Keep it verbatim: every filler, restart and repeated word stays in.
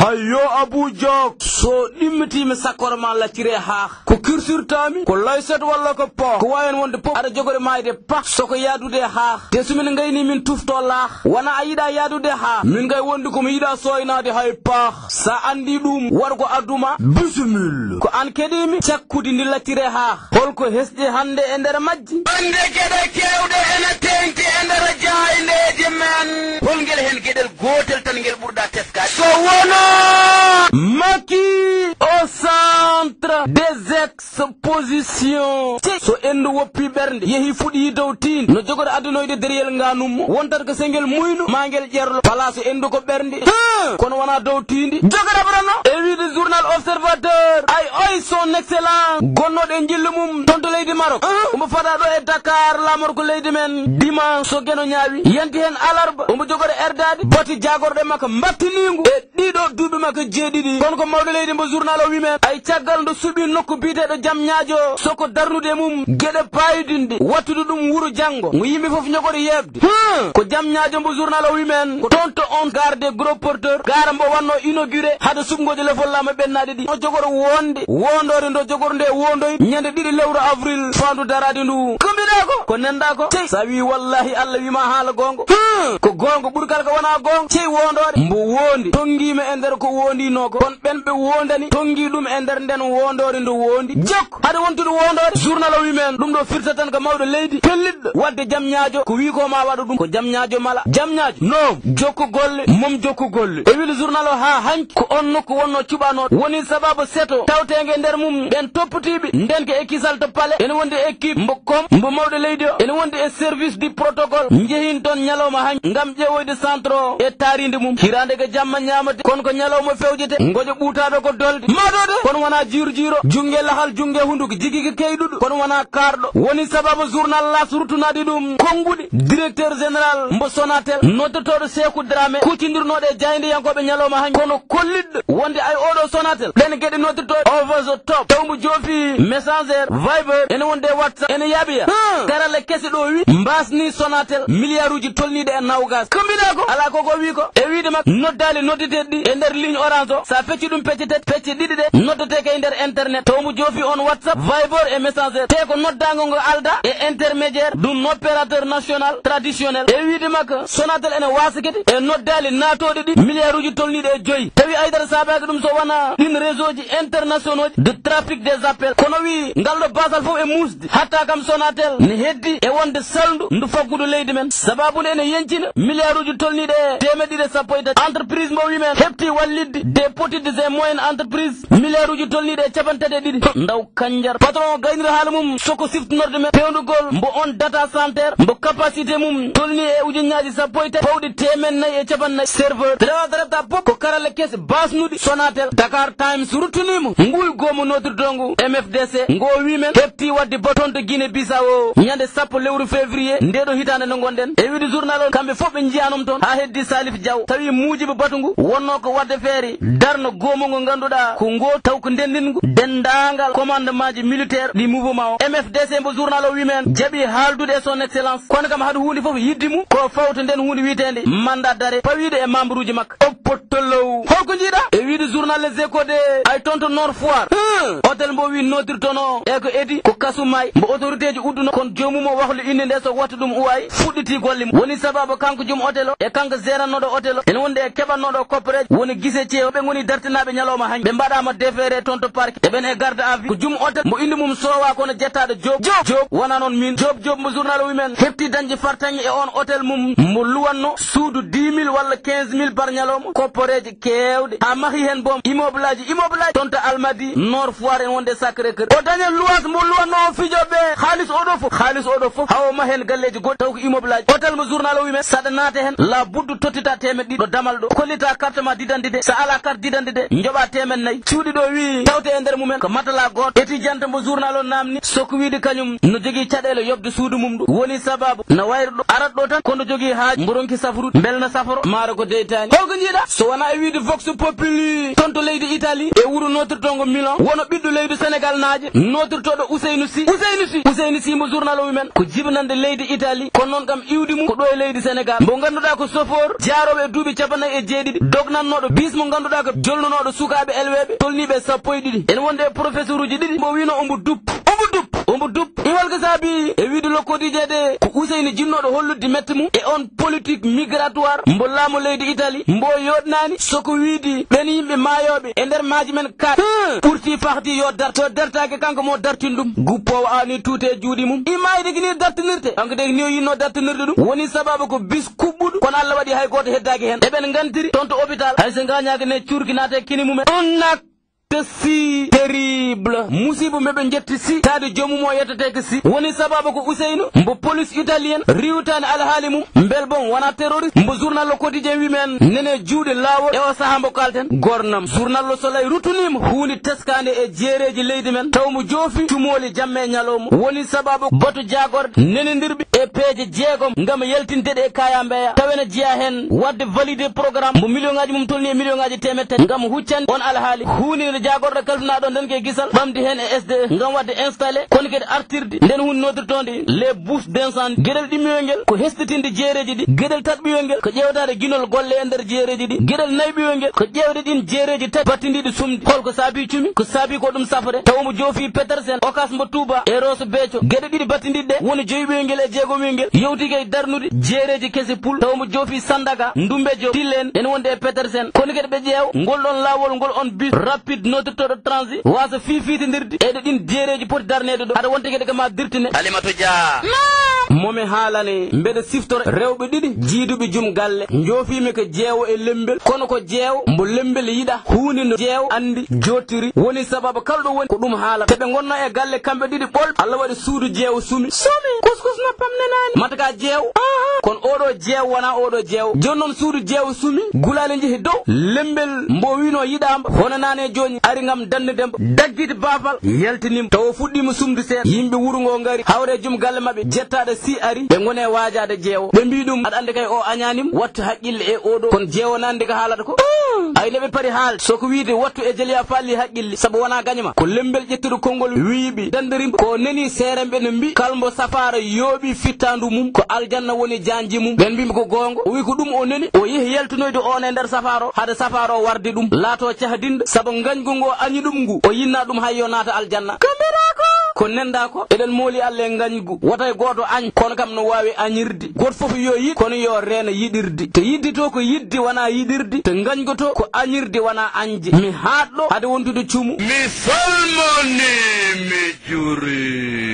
Ayo Abu Jok, so ɗimmitii mi sakkoro ma lacciree haah. Ko kirsurtaami, ko layset walla ko pah. Ko waawi heen wonde fof, aɗa jogori maayde pah. So ko yaadude e haah. Te so min ngayni min tufto laah. Wona a yiɗa yaadude e haah. Min kay wondi ko mi yiɗa sooynaade hay paah. Sa anndi ɗum, war ko addu ma. Bisimilla. Ko an keɗiimi, cakkudi ndi lacciree haah. Holko hesɗi hannde e nder majji? Wonde geɗe keewɗe ene teeŋti e nder jaayndeeji men. Hol ngel heen geɗel gootel tan ngel ɓurɗa teskaade? So wonaa Macky au centre des expositions. Tey, so enndu woppii ɓernde, yehii fuɗii dow tiinde, no jogori addunoyde deriyel ngaanum mo, wontat ko so ngel muyno, maa ngel ƴerlo. Palaaso enndu ko ɓernde. Hum! Kono wonaa dow tiindi. Jogorabrono. E wiyde journal Observateur, ay oy son excellence, gonnooɗo e njillu mum toon to leydi Maroc. Hum! Omo fada ɗo e Dakar, laamorgo leydi men, dimanche so geno ñaawi. Yanti heen alarba, omo jogori erdaade bati jaagorɗe makko mbattiniingu e ɗiɗo duuɓi makko jeeɗiɗi. Kono ko mawɗo leydi mbo journal o wi men, ay caggal nde suɓii nokku biyeteeɗo Jam Ñaajo, so ko darnude e mum geɗe paayodinɗe, wattude ɗum wuro janngo, ngo yimɓe fof ñogori yeeɓde. Hum! Ko Jam Ñaajo mbo journal o wi men, ko toon to on gare des gros porteurs, gaara mbo wannoo inauguré hade suɓngooji lefol laamu ɓennaade ɗi. O jogoro wonde, wondoore ndo jogoro nde wondoy, ñande ɗiɗi lewru avril, faandu daraade ndu. Ko mbiɗa ko, ko nenndaa ko. Tey, sa wi wallahi Allah wi ma haala goonga. Hum! Ko goonga ɓuri kala ko wonaa goonga. Cey wondoore, mbo wondi, tonngiima e nder ko wondinoo ko. Kono ɓen ɓe wondani, tonngi ɗum e nder nden wondoore ndo wondi. Jokko. Hade wontude wondoore, journal o wi men, ɗum ɗo firta tan ko mawɗo leydi, pellitɗo waɗde Jam Ñaajo, ko wi ko ma waɗa ɗum, ko Jam Ñaajo mala. Jam Ñaajo, noom, jokku golle, mom jokku golle. E wiyde journal o, haa hanki, ko on nokku wonno cuɓanooɗo. Woni sababu seto, tawteenge e nder mum, ɓen toppitiiɓe, nden ko e kisal to palais, ene wondi e équipe mbo kom, mbo mawɗo leydi o, ene wondi e service du protocole, njehin toon ñalawma hanki, ngam ƴeewoyde centre o e taariinde mum. Hiraande ko jamma ñaamate, kono ko ñalawma fewjete, ngoƴo ɓuutaaɗo ko dolde. Maɗode, kono wonaa jiiro jiiro, junnge lahal, junnge hunnduko, jigii ko keyɗuɗo, kono wonaa kaarɗo. Woni sababu journal L'As ruttunaade ɗum konnguɗi. Directeur général mbo Sonatel, noddotooɗo Seeku Dramé, kuccindirnooɗo e jaayndiyankooɓe ñalawma hanki, kono kollitɗo wonde ay oɗo Sonatel, ɗen geɗe noddotooɗe over the top, taw mbo joofi Messenger, Viber, ene wonde WhatsApp, ene yaaɓoya. Hum. Karalla kese ɗo wi, mbasni Sonatel miliyaaruuji tolniiɗi e nawgas. Ko mbiɗa ko? Alaa ko ko wi ko. E wiide makko, noddaali noddeteeɗi ɗi e nder ligne Orange o. Sa fecci ɗum pecce tati, pecce ɗiɗi ɗe noddeteeke e nder internet. Taw mbo joofi on WhatsApp, Viber e Messenger. Te ko noddaango ngo alda e intermédiaire d'un opérateur national traditionnel. E wiide makko, Sonatel ene waasa kadi e noddaali naatooɗi ɗi miliyaaruuji tolniiɗi e joyi. Tawi aydara saabaaki ɗum so wonaa ɗin réseau ji internationaux ji de trafic des appels. Kono wi, ngal ɗo baasal fof e muusde. Hatta kam Sonatel ne heddi e wonde salndu ndu faggudu leydi men. Sababu nde ene yeñcina miliyaaruuji tolniiɗi e teemeɗɗe ɗiɗi e sappo e tati. Entreprise mbo wi men heɓti wallitde des petites et moyennes entreprises miliyaaruuji tolniiɗi e capanɗe tati e ɗiɗi. Ndaw kanjar. Patron o gaynir haala mum soko siftinorde men pewnugol mbo on data center mbo capacité mum tolni e ujunnaaji sappo e tati pawɗi teemeɗɗe nayi e capanɗe nayi serveur. Rewata refta pop ko karalla kese baasnuɗi Sonatel. Dakar Times ruttiniima ngul goomu noddirtongu M F D C ngo wi men heɓti waɗde batu toon to Guinée Bissau ñande sappo lewru février nde ɗo hitaande nde ngonɗen. E wiide journal o, kamɓe fof ɓe njiyaanoma toon haa heddi Salif Diaw. Tawi muujiba batu ngu wonnoo ko waɗde feere darno goomu ngo ngannduɗaa ko ngo taw ko ndenndingu denndaangal commandement ji militaire ɗi mouvement o. M F D C mbo journal o wi men jaɓi haaldude e son excellence. Kono kam haɗa huunde fof yidde mum ko fawta nden huunde wiyeteende mandat d'arrêt pawiiɗo e membre uji makko. Oppotolow. Holko njiiɗa? E wiide journal Les Échos de, ay toon to Nord Foire. Hum. Hôtel mbo wi noddirtono e ko edi ko kasu maay mbo autorité ji udduno kono joomum o wahlu innde nde so wattu ɗum uwaay fuɗɗiti golle mum. Woni sababu kanko joom hôtel o e kanko gérannooɗo hôtel o ene wondi e keɓannooɗo kopporeeje woni gise ceew. Ɓe ngoni dartinaaɓe ñalawma hanki. Ɓe mbaɗaama déféré toon to parquet. Eɓen e garde à vue. Ko joom hôtel mbo innde mum soowaa kono jettaaɗo Joob. Joob, Joob. Wonaa noon min. Joob, Joob mbo journal o wi men heɓti dañde fartaŋŋe e on hôtel mum mbo luwanno suudu dix mille walla quinze mille par ñalawma. Kopporeeje keewɗe. Haa mahi heen boom immeuble aji, immeuble aji. Toon to Almadi, Nord Foire en wonde Sacré Cœur. O daña luwaas mbo luwanno o fijo ɓe. Haalis oɗo fof, haalis oɗo fof. Haa o maha heen galleeji goɗɗi taw ko immeuble aji. Hôtel mo journal o wi men saɗa naata heen la buddu tottita teemeɗɗe ɗiɗi. Ɗo damal ɗo. Kollita carte ma d'identité. So alaa carte d'identité, njoɓa teemeɗɗe nayi. Cuuɗi ɗo wi tawte e nder mumen ko matala gooto. Étudiante mbo journal o namni soko wiide kañum no jogii caɗeele yoɓde suudu mum ndu. Woni sababu na wayri ɗo arat ɗo tan kono jogii haaju mbo ronki safrude. Mbel na saforo maaro ko deytaani. Holko njiiɗa? So wonaa e wiyde Vox Populi, toon to leydi Italie, e wuro nootirtongo Milan, wano ɓiɗɗo leydi Senegal naajo, nootirtooɗo Ousseynou Sy. Ousseynou Sy, Ousseynou Sy mo journal o wi men, ko jibinande leydi Italie, kono noon kam iwdi mum ko ɗo e leydi Senegal. Mbo ngannduɗaa ko chauffeur, jaaroowo e duuɓi capanɗe nayi e jeeɗiɗi, dognannooɗo bis mo ngannduɗaa ko jolnunooɗo sukaaɓe elweeɓe, tolniiɓe e sappo e ɗiɗi. Ene wonde e professoruuji ɗiɗi, mbo wino ombo dup, ombo dup, ombo dup. Iwal ko saabi e wiyde Le Quotidien de, ko Ousseynou jinnooɗo hollude mette mum e on politique migratoire mbo laamu leydi Italie, mbo yooɗnaani, so ko wiyde ɓen yimɓe maayooɓe e nder maaji men kaat. Hum, ɓurti fahdi yo dart, so dartaaki kanko mo dartin ɗum. Guppoowo aani tuute e juuɗe mum. I maayde ko ni dartinirte. Kanko de ko ni o yinno dartinirde ɗum. Woni sababu ko bis kuɓɓuɗo, kono Allah waɗi hay gooto heddaaki heen. Eɓen ngantiri toon to hôpital. Hay so ngaañaaka ne cuurki naata e kine mumen. On nak si terrible. Musiba mo ɓe njetti si, taade joomum o yettetee ko si. Woni sababu ko Ousseynou, mbo police italienne riiwtaani alhaali mum. Mbel bon wonaa terroriste? Mbo journal Le Quotidien wi men, nene juuɗe laawol e o sahaa mbo kaalten. Gornam. Journal Le Soleil ruttaniima huunde teskaande e jeereeji leydi men, taw mo joofi cumooli jamma e ñalawma. Woni sababu batu jaagorɗe nenendirɓe e peeje jeegom ngam yaltinde ɗe e kaya mbeya. Taw ene jeyaa heen waɗde validé programme mbo million ŋaaji mum tolni e million ŋaaji teemedde tati ngam huccande on alhaali. Huunde nde jaagorɗe kalfinaaɗo nden ko e Kisal ɓamdi heen e S D E ngam waɗde installé, kono kadi artirde nden huunde nootirtoonde les bouches d'incendie. Geɗel ɗimmiyel ngel ko hesɗitinde jeereeji ɗi. Geɗel taɓɓiyel ngel ko ƴeewtaade ginol golle e nder jeereeji ɗi. Geɗel nayɓiyel ngel ko ƴeewde ɗin jeereeji tati battindiiɗi sumde. Holko saabi cumi? Ko saabi ko ɗum safre. Taw mo joofi Petersen, Okas mbo Touba e Rosso Béthio. Geɗe ɗiɗi battindiiɗe ɗe woni joyɓiyel ngel e jeegomiyel ngel. Yewti kay darnude jeereeji kese pul. Taw mo joofi Sandaga, Ndumbe Diop, Tilène, ene wonde e Petersen. Kono kadi ɓe ƴeew ngol ɗon laawol ngol on bus rapide nootirtooɗo transit. Waasa fiifiitindirde e ɗe ɗin jeereeji poti darneede ɗo. Aɗa wonta kadi ko ma dirtine. Alimatu Dia. Momi haalane, mbeɗa siftora rewɓe ɗiɗi jiiduɓe jum galle. Njoofiimi ko jeewo e lembel, kono ko jeewo mbo lembel yiɗa. Huunde no jeewo anndi jottiri. Woni sababu kala ɗo woni ko ɗum haalata. Te ɓe ngonno e galle kamɓe ɗiɗi ɓolɓe. Allah waɗi suudu jeewo sumi. Sumi. Kuskus noppam nenaani. Mata ka jeewo. Aha. Kono oɗo jeewo wonaa oɗo jeewo. Jooni noon suudu jeewo sumi. Gulaali njehi dow. Lembel mbo wino yiɗaama. Hono naane jooni ari ngam danndude mbo. Daggiti baafal. Yaltini mbo. Tawa o fuɗɗiima sumde seeɗa. Yimɓe wuro ngo ngari. Hawre jom galle maɓɓe. Jettaaɗo si ari. Ɓe ngoni e waajaade jeewo. Ɓe mbii ɗum, aɗa anndi kay o añaani mo. Wattu haqqille e oɗo. Kono jeewo nandi ko haalata ko. Ay, nde ɓe pari haalde. So ko wiyde wattu e jeliya falli haqqille. Sabu wonaa gaño ma. Ko lembel ƴettuɗo konngol wiiɓi. Danndiri mbo. Ko neni seeremɓe no mbii. Kala mbo safaara yooɓi fittaandu mum. Ko aljanna woni jaanji mum. Ɓen mbii mbo ko goonga. O wi ko ɗum o neni. O yehi yaltinoyde on e nder safaara o. Hade safaara o warde ɗum. Laato cahdinɗo. Sabu ngañgu ngo añi ɗum ngu. O yinna ɗum hay yo naata aljanna. Ko mbiɗa ko? Ko nenda ko. Eɗen mooli Allah e ngañgu. Wota e gooto añ. Kono kam no waawi añirde. Gooto fof yo yiɗ, kono yo reeno yiɗirde. Te yidde to ko yidde wonaa yiɗirde. Te ngañgu to ko añirde wonaa añde. Mi haaɗɗo hade wontude cumu. Mi salmoni, mi juuri.